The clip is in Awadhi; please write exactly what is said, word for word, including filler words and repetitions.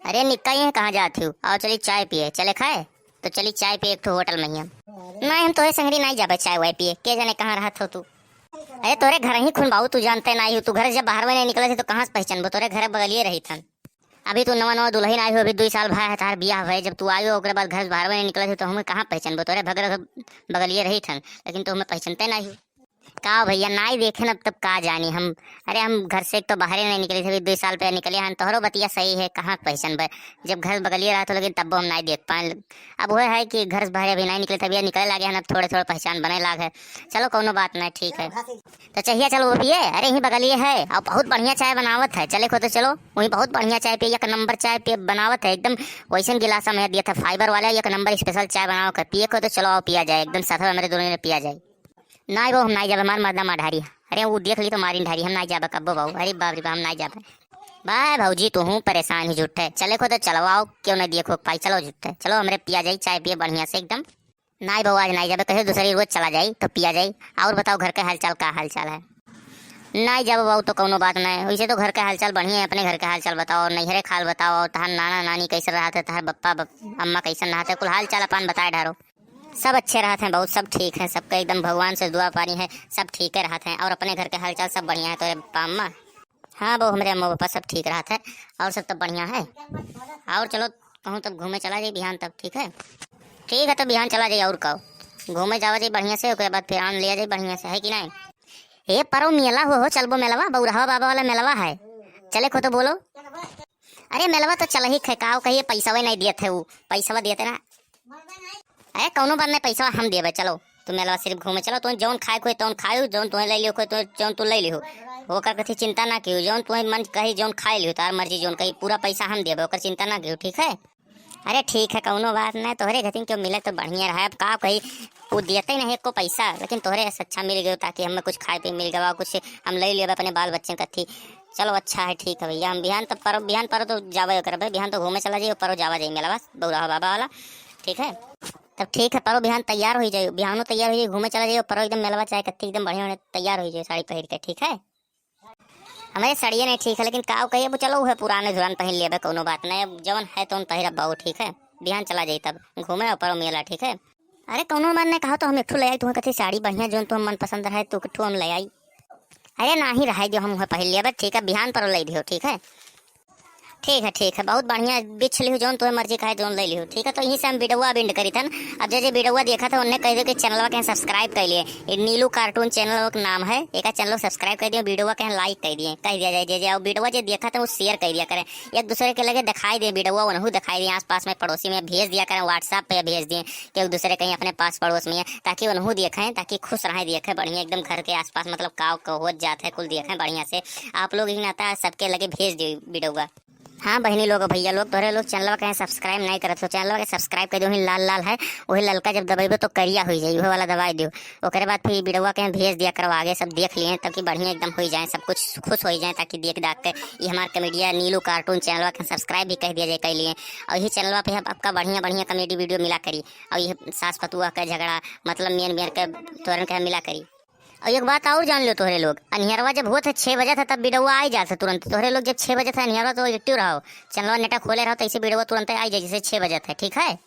अरे निक्का, ये कहाँ जात हो? आओ चली चाय पिए। चले खाए? तो चली चाय पिए एक ठो होटल में ही हम। नहीं, हम तोहरे संगरी नहीं जाबे चाय वाय पिए, के जाने कहाँ रहत हो तू। अरे तोरे घर ही खुन बाबू, तू जानते नहीं हो, तू घर जब बाहर में नहीं निकले थे तो कहाँ से पहचानबो? तोरे घर बगलिए रही थन। अभी तू नवा नवा दुल्हन आई हो, अभी दुई साल भा है तार बियाह भए, जब तू आई हो ओकरे बाद घर से बाहर में नहीं निकले थे तो हमें कहाँ पहचानबो? तोरे भगर बगलिए रही थन, लेकिन तू हमें पहचानते नहीं हो। का भैया, नाई देखे न तब का जानी हम। अरे हम घर से एक तो बाहरे नहीं निकले थे, अभी दुई साल पे निकले हन। तोहरो बतिया सही है, कहाँ पहचानबे? जब घर बगलिए रहा तो, लेकिन तब हम नाई देख पाए। अब वह है कि घर से बाहरे अभी नहीं निकले थे, अभी निकले लागे हन, अब थोड़े थोड़े पहचान बने लाग है। चलो कौनो बात नहीं, ठीक है। तो चहिया चलो वो पिए, अरे यहीं बगलिए है और बहुत बढ़िया चाय बनावत है। चले को तो चलो, वहीं बहुत बढ़िया चाय पिए, एक नंबर चाय पिए बनावत है एकदम। वैसन गिलासा में दिया था फाइबर वाला, एक नंबर स्पेशल चाय बनावत है। पिए को तो चलो आओ पिया जाए, एकदम साथ में हमारे दोनों ने पिया जाए। नाई बाबू, हम नाई जाबे, हमार मर्दा मार ढारी। अरे वो देख ली तो मारिन ढारी, हम नाई जाबे कब्बो बाबू। अरे बाप रे बाप, हम नाई जाबे। बाय भौजी, तू हूँ परेशान ही झूठे। चले को तो चलो आओ, क्यों नहीं देखो पाई, चलो झूठे। चलो हमरे पिया जाई चाय पिए बढ़िया से एकदम। नाई बाबू, आज नाई जाबे, कहे दूसरी रोज चला जाई तो पिया जाई। और बताओ घर के हालचाल, का हालचाल है? नाई जाबे बाबू तो कौनो बात नहीं, वैसे तो घर के हालचाल बढ़िया है। अपने घर के हालचाल बताओ, नैहरे खाल बताओ, तहार नाना नानी कैसे रहते, तहार बप्पा बप-, अम्मा कैसे रहते, कुल हालचाल अपन बताए ढारो। सब अच्छे रहत हैं, बहुत सब ठीक हैं, सबके एकदम भगवान से दुआ पानी है, सब ठीक है रहत हैं। और अपने घर के हालचाल सब बढ़िया है? तोरे पापा अम्मा? हाँ बहू, हमरे अम्मा पापा सब ठीक रहत है और सब तो बढ़िया है। और चलो कहूँ तब घूमे चला जाई बिहान तब, ठीक है? ठीक है, तो बिहान चला जाई और का, घूमे जावा जाई बढ़िया से, ओकरे बाद फिर आन लिया जाई बढ़िया से, है कि नहीं? ए परो मेला हो, हो चलबो मेलवा, बौरहवा बाबा वाला मेलवा है, चले को तो बोलो। अरे मेलवा तो चल ही खे, काव कहिए पैसवा नहीं दियत है, उ पैसवा दियत ना। अरे कौनो बात नहीं, पैसवा हम देबे, चलो। तू मेलवा सिर्फ घूमे चलो, तुम जौन खाए खोए तौन खाओ, जौन तुम्हें ले लियो खोए तो जौन तू ले लियो। ओकर कथी चिंता ना कियो, जौन तुम्हें मन कही जौन खाए लियो, तार मर्जी जौन कही, पूरा पैसा हम देबे, ओकर चिंता ना कियो, ठीक है? अरे ठीक है, कौनो बात नहीं, तोहरे घतिन क्यों मिले तो बढ़िया रहे। अब का कही, वो देते नहीं एको पैसा, लेकिन तोहरे से अच्छा मिल गयो, ताकि हमें कुछ खाए पे मिल गवा, कुछ हम ले लेबे अपने बाल बच्चन कथी। चलो अच्छा है, ठीक है भैया, हम बिहान तब परो, बिहान परो तो जावे करबे, बिहान तो घूमे चला जाइए, परो जावा जाइए मेला बस बौराहा बाबा वाला, ठीक है? तब ठीक है, परो बिहान तैयार हो जाइए, बिहानो तैयार हो जाइए, घूमे चला जाइए, परो एकदम मेलवा चाहे कत्ती एकदम बढ़िया बढ़िया तैयार हो जाइए साड़ी पहिर के, ठीक है? हमारे साड़िए नहीं ठीक है, लेकिन काव कहिए, वो चलो, वो है पुराने धुरान पहन लेबे, कौनो बात नहीं, जवन है तौन पहिरब बाबू, ठीक है? बिहान चला जाई तब घूमे और परो मेला, ठीक है? अरे कौनो मन नहीं कहा तो हम एक ठो ले आई, तुम्हें कथी साड़ी बढ़िया जौन तुम्हें मन पसंद रहे तो एक ठो हम ले आई। अरे नाही रहे जो हम उहे पहिर लेबे, ठीक है? बिहान परो ले दियो, ठीक है? ठीक है, ठीक है, बहुत बढ़िया, बिछ लिहो जौन तुम्हें मर्जी कहे जौन ले लिहो, ठीक है? तो यहीं से हम वीडियो अब एंड करी थन। अब जे जे वीडियो देखा था उन्हें कह दो कि चैनलवा के सब्सक्राइब कर लिए, ये नीलू कार्टून चैनल के नाम है, एक चैनल सब्सक्राइब कर दिए, वीडियो के लाइक कर दिए, कह दिया जाए जे जे, और वीडियो जे देखा था वो शेयर कर दिया करें, एक दूसरे के लगे दिखाई दे वीडियो, उन्हों दिखाई दे आसपास में पड़ोसी में भेज दिया करें, WhatsApp पे भेज दिए कि एक दूसरे कहीं अपने पास पड़ोस में है, ताकि उन्हों देखें, ताकि खुश रहें, देखें बढ़िया एकदम घर के आसपास मतलब काव का हो जात है, कुल देखें बढ़िया से। आप लोग ही नाता सबके लगे भेज दियो वीडियो का। हाँ बहनी लोग, भैया लोग, तोहरे लोग चैनलवा कहीं सब्सक्राइब नहीं करत हो, चैनलवा के सब्सक्राइब कर दो, वही लाल लाल है, वही ललका जब दबेबे तो करिया हो जाई, वही वाला दबाई दियो। ओकरे बाद फिर वीडियोवा कहीं भेज दिया करो, आगे सब देख लिए, ताकि बढ़िया एकदम हो जाए, सब कुछ खुश हो जाए, ताकि देख दाख के ये हमार कॉमेडिया नीलू कार्टून चैनलवा के सब्सक्राइब भी कह दिया जाए, कर लिए। और यही चैनलवा पे हम आपका बढ़िया बढ़िया कॉमेडी वीडियो मिला करी, और ये सास पतुआ का झगड़ा, मतलब मेर मेर के तोरन के मिला करी। और एक बात और जान लो तोहरे लोग, अनिहरवा जब होत है छः बजे था तब वीडियोवा आई जात है तुरंत। तोहरे लोग जब छः बजे था अनिहरवा तो एक्टिव रहो, चैनलवा नेटा खोले रहो तो ऐसे वीडियोवा तुरंत आई जाए जैसे छः बजे था, ठीक है?